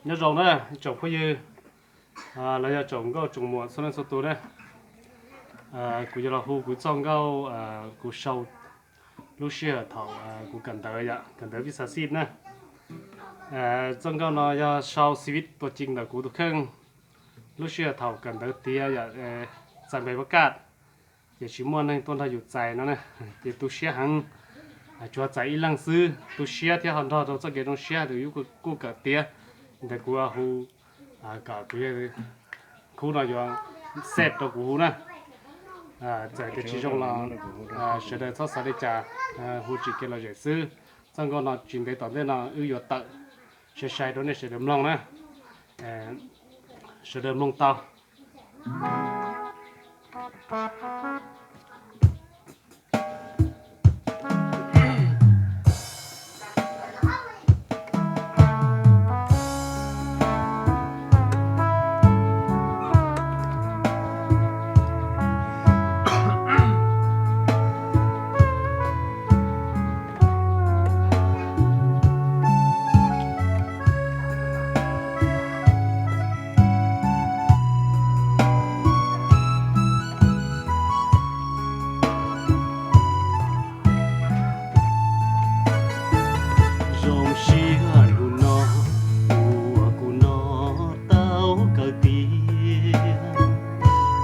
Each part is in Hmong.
Nyob zoo na tsoom phooj ywg los yog tsoom nkauj tsoom muam txhua leej txhua tus na. Kuv yuav los hu kuv txoj nkauj kuv sau lub sij hawm thaum kuv kawm ntawv yom, kawm ntawv vib xav xij na. Txoj nkauj no yog sau xi vib tua ci ntawm kuv tus kheej lub sij hawm thaum kawm ntawv tiav yom, txais npe pab kaj, ces tsis muaj neeg tuaj nrog yus txais no na, ces tu siab heev. Tsuas txais ib leeg xwb, tu siab thiab ho nrog rau txoj kev zoo siab tus yus kuj kawm tiav. Ntawd kuv hu kom kuv khub no yuav xej rau kuv hu na. Txawm tias tsis zoo los sawv daws txhob xav li cas, hu tsis kev lom zem xwb. Txoj nkauj no tsis ntev tom ntej no wb yuav tawm sai sai rau nej sawv daws mloog na. Sawv daws mloog tau. Zoo siab hnub no uas kuv no tau kawm tiav,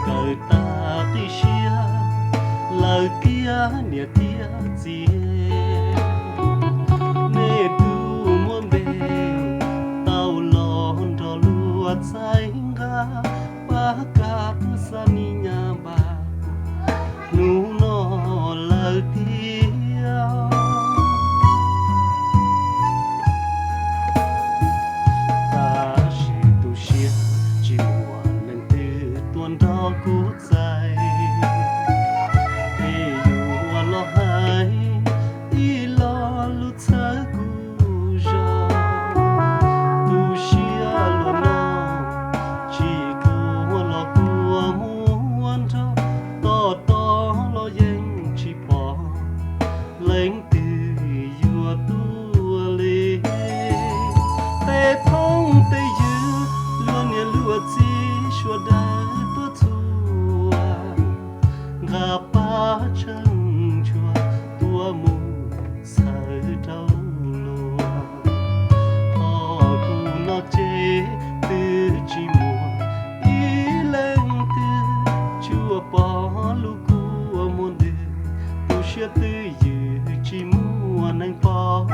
kawm tag qib siab lawm tiag niam thiab txiv. Nej twb muab npe tau los nrog luag txhawb nqa pab kaj xa ni nyab npab hnub no lawm tiag. Tab sis tu siab tsis muaj leej twg tuaj nrog kuv txais, es yuav los hais ib lo lus txhawb kuv zog. Tu siab luag no tsis tuaj los kua muag nrog, tos tos los yeej tsis pom leej twg yuav tuaj li. Tej phooj tej ywg, luag niam luag txiv sawv daws tuaj txhua, nqa pab tsheej tshua tuaj mus txhawb rau luag. Ho kuv no ces twb tsis muaj ib leej twg tsuas pom lub kua muag ntws, tu siab twj ywm tsis muaj neeg pom.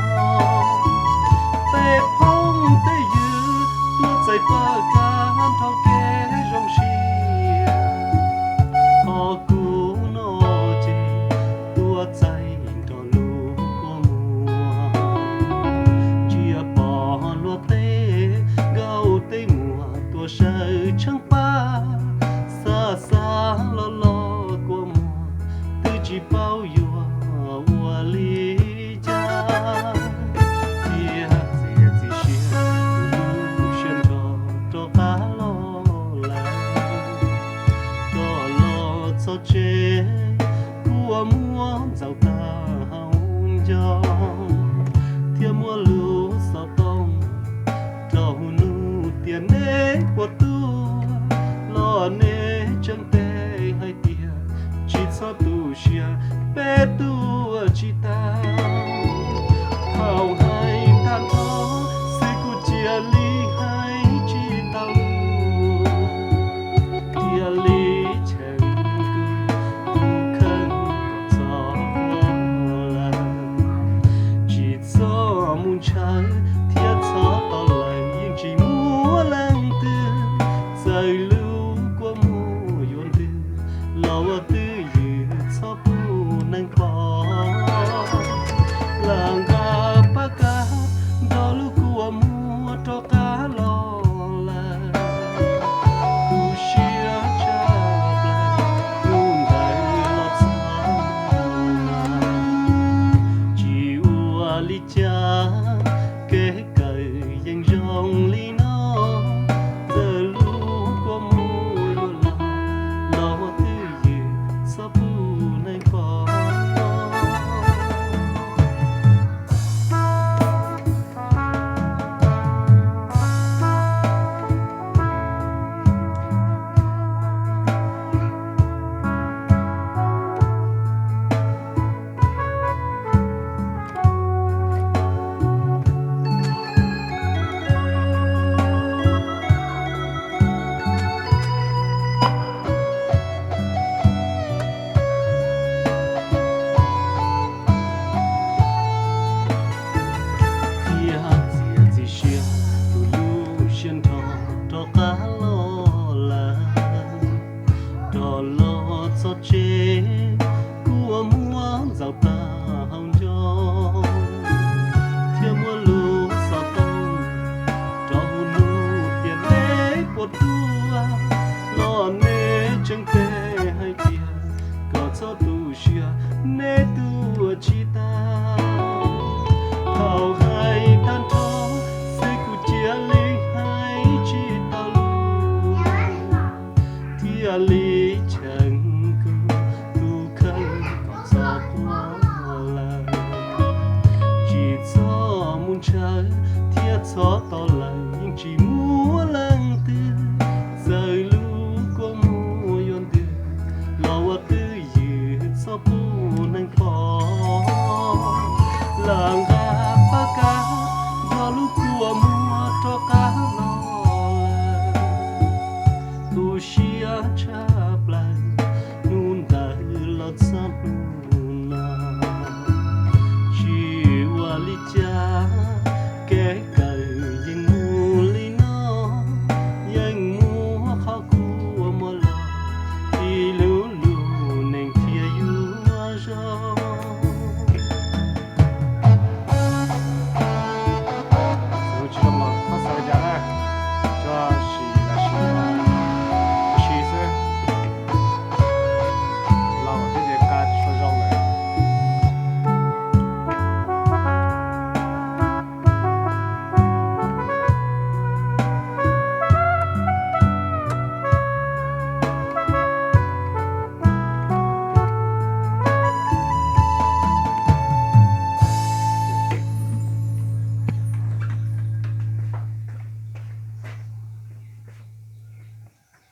Tej phooj tej ywg tuaj txais pab kaj nrog kev zoo siab, ho kuv no ces tuaj txais nrog lub kua muag. Ntsia pom luag tej nkauj tej muam tuaj sawv tsheej pab, xa xa los los kua muag, twb tsis paub yuav ua li cas. Thiaj txiav txim siab tu siab nrog rov qab los lawm. Rov los txog tsev, kua muag ntxaus tag hauv ncauj, thiab muab lub xov tooj rau nug tias neb puas tuaj, los neb tseem teb hais tias tsis txhob tu siab, peb tuaj tsis tau. Thaum hais tag nrho xwb kuv cia li hais tsis tau lus, cia li cheem kuv tus kheej kom txog lawm. Tsis txhob mus ntshaw thiab txhob tos lawm, yeej tsis muaj leej twg txawm lub kua muag yuav ntws, los ua twj ywm txhob pub neeg pom. Lam nqa pab kaj nrog lub kua muag rov qab los lawm. Tu siab tshaj plaws hnub ntawd los txog no, tsis ua li cas, kev kawm yeej zoo li no. Txawm lub kua muag yuav los, los ua twj ywm txhob pub neeg pom. Peb tuaj tsis tau, thaum hais tag nrho xwb kuv cia li hais tsis tau lus, thiaj li cheem kuv tus kheej kom txhob quaj lawm. Tsis txhob mus ntshaw thiab txhob tos lawm, yeej tsis muaj leej twg, txawm lub kua muag yuav ntws los ua twj ywm txhob pub neeg pom. Lam